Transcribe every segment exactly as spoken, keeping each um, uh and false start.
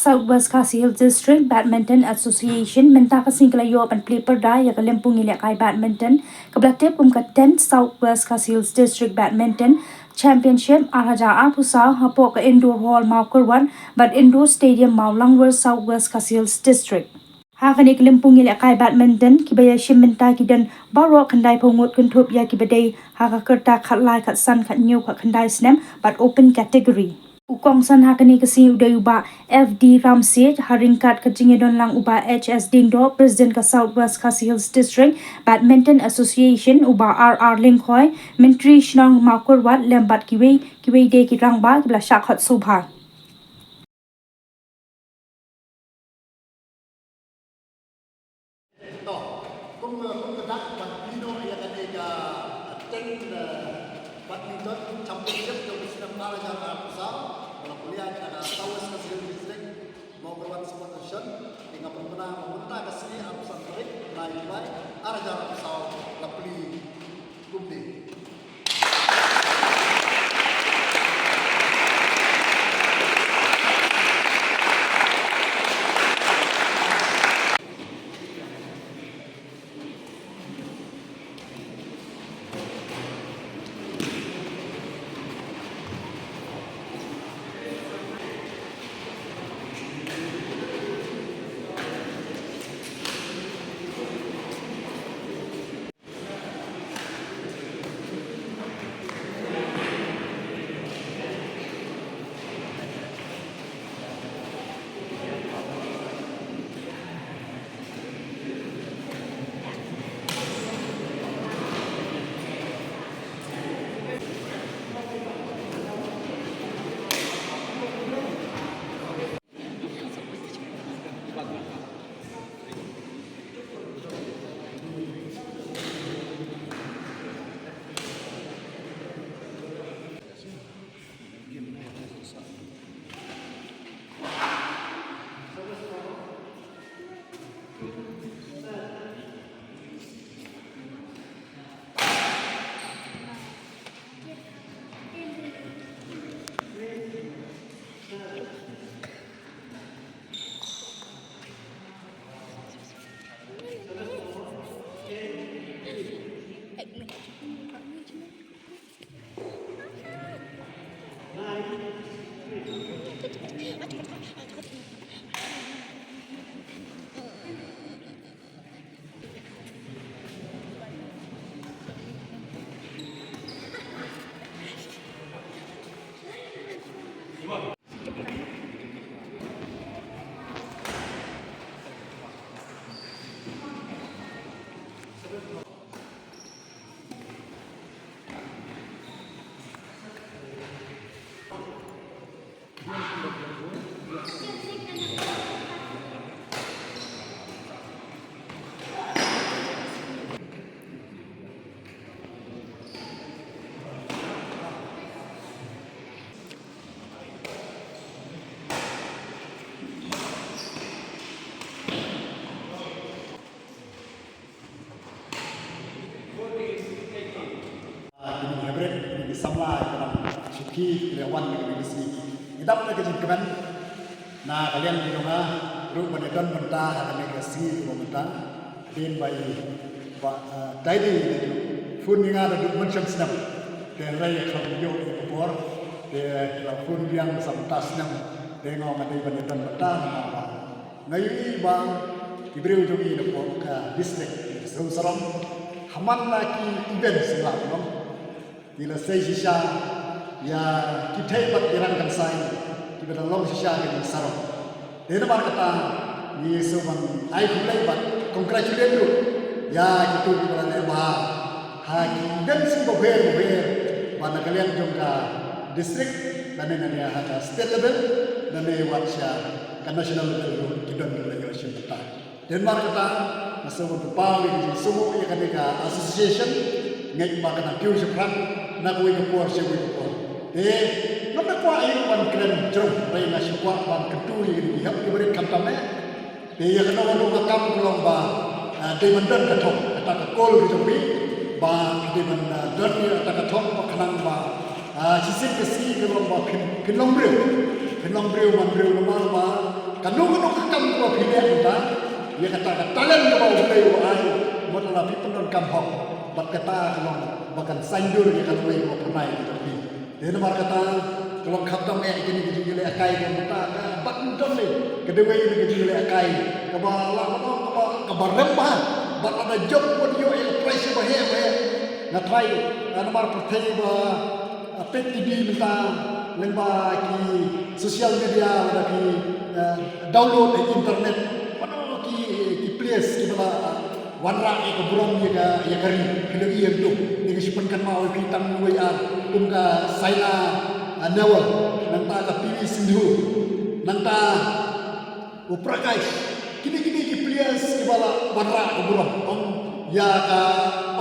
South West Khasi Hills District Badminton Association mynta ka sngi ka la ïoh ban plie pyrda ïa ka lympung ïalehkai badminton kaba la tip kum ka tenth South West Khasi Hills District Badminton Championship ar hajar arphew saw hapoh ka Indoor Hall Mawkyrwat bad Indoor Stadium Mawlangwir, South West Khasi Hills District. Ha kane ka lympung ïalehkai badminton kiba ïashim bynta ki don baroh khyndai phew ngut, kynthup ïa kiba dei ha ka rta khatlai, khatsan, khathynñiew, khatkhyndai snem bad open category. U kongsan ha kane ka sngi u dei u Bah F D Ramsiej, ha ryngkat ka jingïadonlang u Bah H S Diengdoh, President ka South West Khasi Hills District Badminton Association, u Bah R R Lyngkhoi, Myntri Shnong Mawkyrwat, lem bad kiwei kiwei de ki rangbah kiba la shah khot sngewbha. To, kum, kum ka dak ban pynlong ïa kane ka, uh, ten, uh, badminton championship jong u snem ar hajar arphew saw, ba la plie ha ka South West Khasi Hills District Mawkyrwat Sport Association. Te nga pynbna ba mynta ka sngi arphew san tarik bnai July ar hajar arphew saw la plie kumne. Kine ki hybrid, kine ki samla, ki dang shuki ki la wan ha kane ka sngi. Ngi dap da ka jingkmen na ka liang jong nga ruh ban ïadon bynta ha kane ka sngi kaba mynta. Hadien ba i Bah, eh, Taidi i la ju phone ïa nga da duh mynshem snem. Te hynrei ïa ka long ïoh ïa ka por te i la phone biang sa mynta snem. Te nga ong nga dei ban ïadon bynta namar ba nga ïohi ba ki briew jong ngi napoh ka district, sha Sawsarong, ha man la ki event sngewbha, ki la sei shisha ïa ki thei bad ki rang kynsai kiba la long shisha ka jingsarong. Te namar kata ngi sngewbha ban ai khublei bad congratulate ruh ïa kito kiba la leh bha ha ki event sngewbha bapher bapher, ba na ka liang jong ka district lane, lane ha ka state level lane wat sha ka national level ruh ki don kiba la ïoh shisha. Te namar kata nga sngewbha ban pynpaw ïa ka jingsngewnguh ïa kane ka association. Ngeit ba ka nang kiew shaphrang na kawei ka por sha kawei ka por. Te ngam da kwah ïa ban kren jrong, hynrei nga shu kwah ban kyntu ïa kine ki hep ki barit khamtam eh. Te ïa kano kano ka kam ka long ba, ah, dei ban don ka thong, kata ka kol ka jong phi ba dei ban, ah, don ïa kata ka thong ba khnang ba, ah, shisien ka sngi ka long ba phin, phin long briew, phin long briew man briew namar ba Kano kano ka kam kaba phi leh mynta, ïa kata ka talent kaba U Blei u ai, mut lada phi pyndonkam hok, bad kata ka long ba kan saiñdur ïa ka lawei kaba phyrnai ka jong phi. Te namar kata ka long khamtam eh ïa kine ki jingïalehkai kaba mynta ka badminton ne ka dawei ïa ka jingïalehkai kaba lah ban ong kaba, kaba rem bha, bad lada jop wat ïoh ïa ka prize ba heh ba heh. Nga tharai namar pyrthei ba peit T V mynta lyngba ki social media lada ki download ha internet, mano ki ki players kiba la wanrah ïa ka burom ïa ka ïa ka ri. Phi la ïohi ïa ka dum ïa ka shu pynkynmaw ïa phi tang wei ar kum ka Saina Nehwal, nangta ka P V Sindhu, nangta u Prakash, kine kine ki players kiba la wanrah ka burom. Ong ïa ka,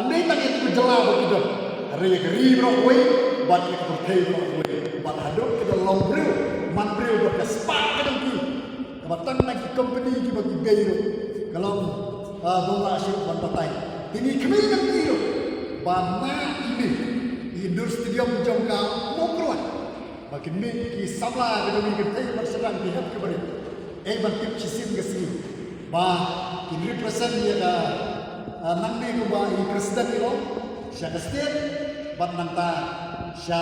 ym dei tang ïa ka jylla ba ki don, hynrei ïa ka ri baroh kawei bad ïa ka pyrthei baroh kawei. Bad haduh ki da long briew man briew bad ka spah ka jong ki kaba tang na ki company kiba ki bei ruh ka long ba ym lah shuh ban batai. Te ngi kynmaw na ki ruh ba na ine i indoor stadium jong ka Mawkyrwat ba kin mih ki samla ka jong ngi kynthei bad shynrang ki hep ki barit. Ei ban tip shisien ka sngi ba kin represent ïa ka nangne kumba i president i long sha ka state bad nangta sha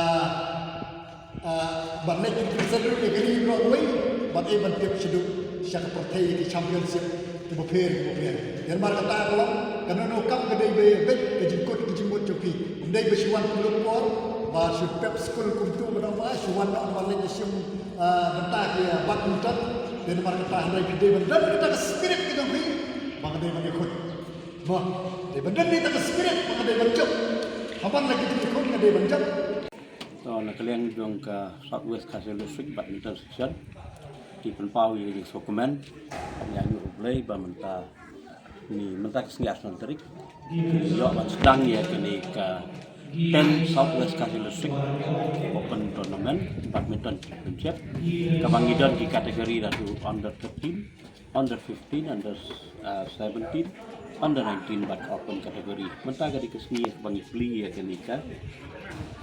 ban leit ki represent ruh ïa ka ri baroh kawei bad ei ban tip shaduh sha ka pyrthei ïa ki championship kiba pher kiba pher. Namar kata ka long kano kano kam ka dei ba beit ka jingkut ka jingmut jong phi. Ym dei ba shu wan pynlut por ba shu pep skul kumtu ba dang ba shu wan noh ban leit shim bynta ki badminton. Namar kata hynrei phi dei ban don kata ka spirit ka jong phi ba ka dei ban ïakhun. Ba dei ban don kata ka spirit ba ka dei ban jop. Haban la ki jingïakhun ka dei ban jop. To na ka liang jong ka South West Khasi Hills District Badminton Section ki pynpaw ïa ka jingsngewkmen ïa U Blei ba mynta ni mynta ka sngi arphew san tarik ïoh ban sdang ïa kane ka ten South West Khasi Hills District Open Tournament Badminton Championship kaba ngi don ki category ladu under thirteen, under fifteen, under seventeen, under nineteen bad ka open category. Mynta ka dei ka sngi kaba ngi plie ïa kane ka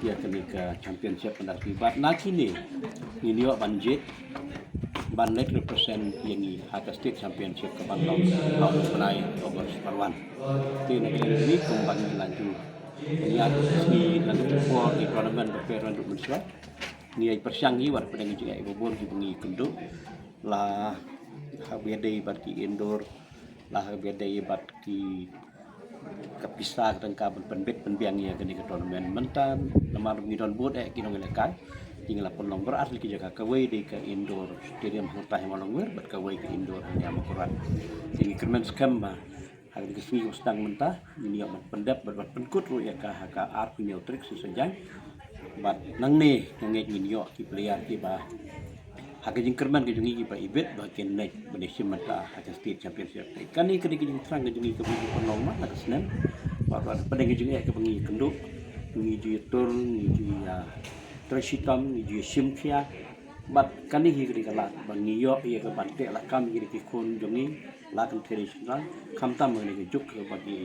ïa kane ka championship mynta ka sngi bad na kine ngin ïoh ban jied ban leit represent ïa ngi ha ka state championship kaban long ha u bnai August ban wan. Te na kane kumba ngi la ju ïa ka sngi na ka por ki tournament ba pher ruh mynshuwa. Ngi ïa pyrshang ngi wat pdeng jingeh ba bun kiba ngi kynduh la haba ïadei bad ki indoor la haba ïadei bad ki ka pisa ka tang ka ban pynbit pynbiang ïa kane ka tournament mynta namar ngi don bun eh ki nongïalehkai. Ngi la pynlong baroh ar ki jaka kawei dei ka indoor stadium hangta ha Mawlangwir bad kawei ka indoor ha Mawkyrwat. Ngi kyrmen skhem ba ha kane ka sngi kaba sdang mynta ngin ïoh ban pyndep bad ban pynkut ruh ïa ka ha ka arphew hynñiew tarik Sniawbhalang. Bad nangne nga ngeit ngin ïoh ki player kiba ha ka jingkyrmen ka jong ngi kiba ibit ba kin leit ban ïashim bynta ha ka state championship. Kane ka dei ka jingthrang ka jong ngi kaba ngi pynlong man la ka snem. Bad bad pdeng ka jingeh kaba ngi kynduh ngi ju ïatur ngi ju ïatrei shitom ngi ju ïashim khia. Bad kane hi ka dei ka lad ba ngi ïoh ïa ka ban teh lakam ïa ki khun jong ngi la kynthei shynrang khamtam ha kane ka juk kaba ki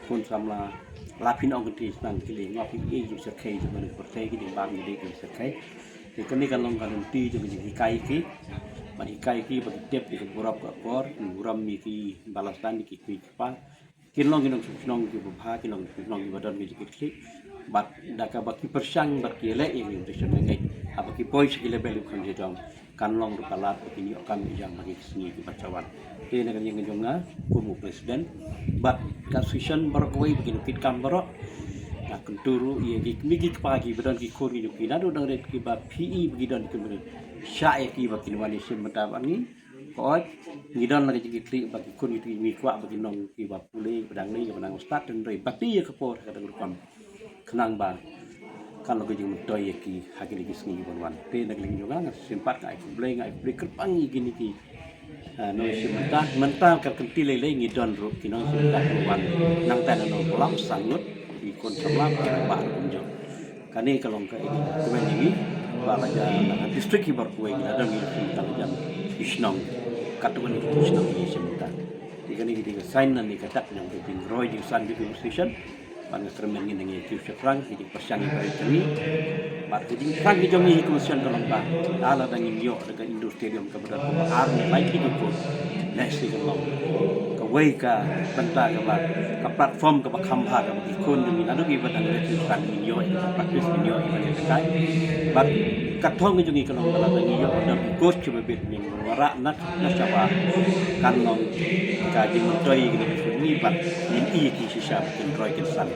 khun samla la phin ong kynthei shynrang ki leh ngop ïa ki jingshyrkhei jong ka pyrthei ki jingbam ki dei ki shyrkhei. Te kane ka long ka lynti jong ka jinghikai ki ban hikai ki ba ki tip ïa ka burap ka akor ki burom ïa ki ba la sdang ïa ki kmie ki kpa. Kin long ki nongshong shnong kiba bha kin long ki nongshong shnong kiba don ki jingkitkhlieh. Bad da kaba ki pyrshang bad ki leh ïa ki nongshong shnong ngi haba ki poi sha ki level ki kham jong kan long ruh ka lad ba kin ïoh kam ïa jong ha ki sngi kiba sa wan. Te na ka liang ka jong nga kum u president bad ka association baroh kawei ba kin kit kam baroh. Nga kyntu ruh ïa ki kmie ki kpa kiba don ki khun ki jong ki naduh dang rit kiba phi i ba ki don ki mane shah ïa ki ba kin wan ïashim bynta bad ngi. Hooid ngi don la ka jingkitkhlieh ba ki khun ki ngi kwah ba ki nong kiba pule ba dang lei ba dang stad hynrei ba ti ïa ka por ka dang rukom khnang ba kan long ka jingmyntoi ïa ki ha kine ki sngi kiban wan. Te na ka liang jong nga nga sngewsih pat nga ai khublei nga ai khublei kyrpang ïa kine ki nongshim bynta mynta ka kynti lei lei ngi don ruh ki nongshim bynta kiban wan nangta na Nongpolam Sanglut ki khun samla ki ba rukom jong. Kane ka long ka ïa ka kmen ïa ngi ba la ïa la ka district hi baroh kawei ngi la dang ïa ka ïa ka shnong. Katto katne ka shnong ïa ka shnong. Ïa kane ka dei ka sign na ne ka dak nang ka jingroi jingsan jong ka association. Ban nga kyrmen ngi nang ïa ka shrang ïa ka pyrshang ïa ka ri ka ngi. Bad ka jingthrang ka jong ngi ha ka Commission ka long ba, lada ngin ïoh da ka indoor stadium kaba don kaba ar ne lai tylli ki court, lehse kan long kawei ka bynta kaba, ka platform kaba kham bha kaba ki khun jong ngi naduh kiba dang rit ki thrang ngin ïoh ïa ka practice, ngin ïoh ïa ka kai. Bad ka thong ka jong ngi ka long ba lada ngin ïoh da ki court kiba bit, ngin wanrah na na shabar, kan long ka jingmyntoi ïa ki khun jong ngi bad ngin ïoh ki shisha ba kin roi kin san.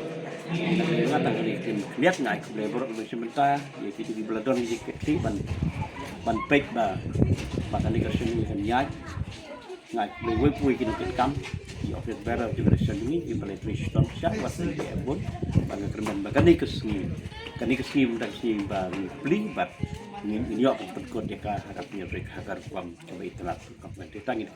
Nga tang kane ka ktien khyndiat, nga ai khublei baroh mynta ïa kito kiba la don ki jingkitkhlieh ban, ban peit ba, ba kane ka shnong kan ïaid. Nga ai khublei wei pa wei ki nongkitkam, ki office bearer, ki nongkitkam jong ngi kiba la trei shitom shah bad ki dei bun. Bad nga kyrmen ba kane ka sngi, kane ka sngi mynta ka sngi ba ngi plie bad ngin, ngin ïoh ban pynkut ïa ka ha ka pynïasoh ha ka rukom kaba itynnad. Te tang ïa